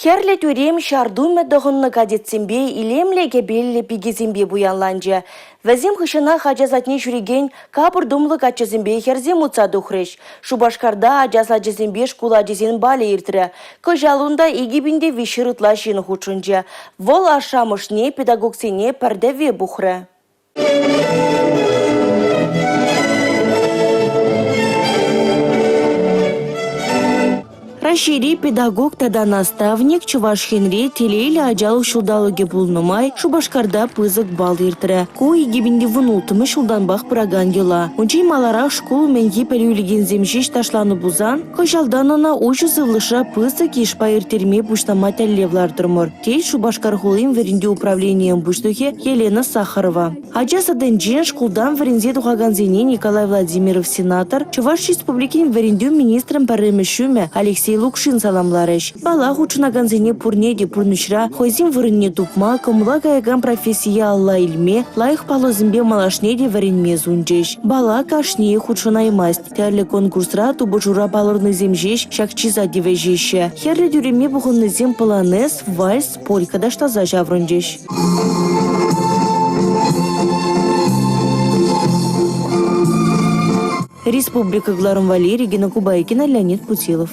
Хӗрлӗ тӳрем ҫар тумӗ тӑхӑннӑ кадетсемпе, илемлӗ кӗпеллӗ пикесемпе пуянланчӗ. Вӗсем хыҫҫӑнах ача садне ҫӳрекен капӑр тумлӑ каччӑсемпе хӗрсем утса тухрӗҫ. Шупашкарта ача сачӗсемпе шкул ачисен балӗ иртрӗ. Кӑҫал унта 2300 ытла ҫын хутшӑнчӗ. Вӑл ашшӗ-амӑшне, педагогсене пӗр тӗвве пухрӗ. Раҫҫейри педагог тата наставник Чӑваш Енре телейлӗ ачалӑх ҫулталӑкӗ пулнӑ май Шупашкарта пысӑк бал иртрӗ. Ку 2016-мӗш ҫултанпах пыракан йӑла. Унччен маларах шкул умӗнхи пӗлӳ илекенсем ҫеҫ ташланӑ пулсан, кӑҫалтан ӑна уҫӑ сывлӑшра пысӑк йышпа ирттерме пуҫлама тӗллев лартрӑмӑр, тет Шупашкар хулин вӗрентӳ управленийӗн пуҫлӑхӗ Елена Сахарова. Ача садӗнчен шкултан вӗренсе тухакансене Николай Владимиров сенатор, Чӑваш Республикин вӗрентӳ министрӗн пӗрремӗш ҫумӗ Алексей Лукшин саламларӗҫ. Бала хутшӑнакансене пурне те пурнӑҫра хӑйсен вырӑнне тупма, кӑмӑла каякан профессие алла илме, лайӑх паллӑсемпе малашне те вӗренме сунчӗҫ. Бала кашниех хутшӑнаймасть. Тӗрлӗ конкурсра, тупӑшура палӑрнисем ҫеҫ ҫак чыса тивӗҫеҫҫӗ. Хӗрлӗ тӳреме пухӑннисем полонез, вальс, полька ташласа ҫаврӑнчӗҫ. Республика кӑларӑм валли Регина Кубайкина, Леонид Путилов.